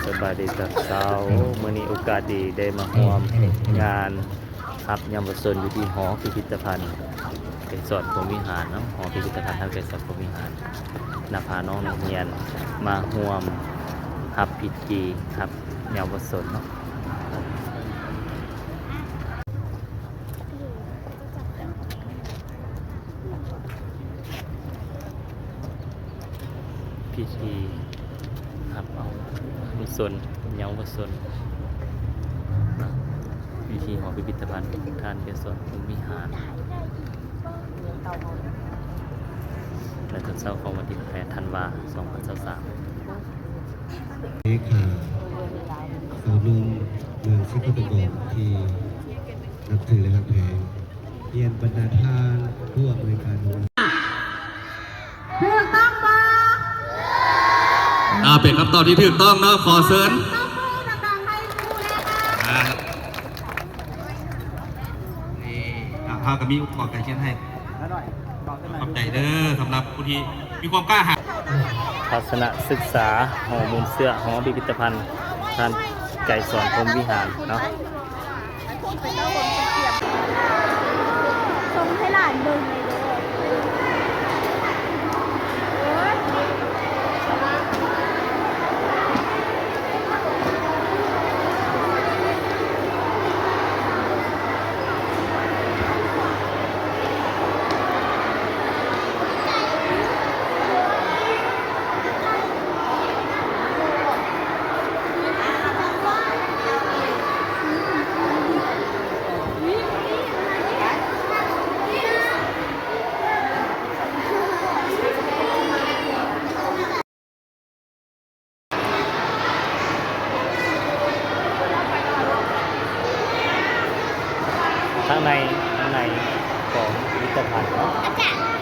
ສະບາຍດີຕອນເຊົ້າ. ມື້ນີ້ໂອກາດດີໄດ້ມາຮ່ວມງານຮັບເຍົາວະຊົນຢູ່ທີ່ຫໍພິພິທະພັນໄກສອນພົມວິຫານເນາະ, ຫໍພິພິທະພັນໄກສອນພົມວິຫານ ນຳພານ້ອງນັກຮຽນມາຮ່ວມຮັບພິທີຮັບເຍົາວະຊົນເນາະ. ພິທີຮັບເອົາເຍົາວະຊົນ, ເຍົາວະຊົນ ຢູ່ທີ່ຫໍພິພິທະພັນທ່ານໄກສອນພົມວິຫານ ໃນຕອນເຊົ້າຂອງວັນທີແປດທັນວາ ສອງພັນຊາວສາມ. ເລຂາ ສາວໜຸ່ມ ເມືອງສິດທິສາກົນ ທີ່ນັບຖື ແລະ ຮັກແພງ. ຮຽນບັນດາທ່ານຜູ້ອຳນວຍການໂຮງ ຖືກຕ້ອງບໍ່? ອ່າ ເປັນຄຳຕອບທີ່ຖືກຕ້ອງເນາະ. ຂໍເຊີນ ຕົບມືດັງໆໃຫ້ຄູແລ້ວ. ອ່າ ນີ້ ອ່າ ເຮົາກໍມີອຸປະກອນການຮຽນໃຫ້. ຂອບໃຈເດີ ສຳລັບຜູ້ທີ່ມີຄວາມກ້າຫານ. ທັດສະນະສຶກສາ ຫໍມູນເຊື້ອ ຫໍພິພິທະພັນ ທ່ານໄກສອນພົມວິຫານເນາະ. ສົ່ງໃຫ້ຫຼານເບິ່ງເລີຍເດີ. ທາງໃນ ທາງໃນຂອງພິພິທະພັນເນາະ.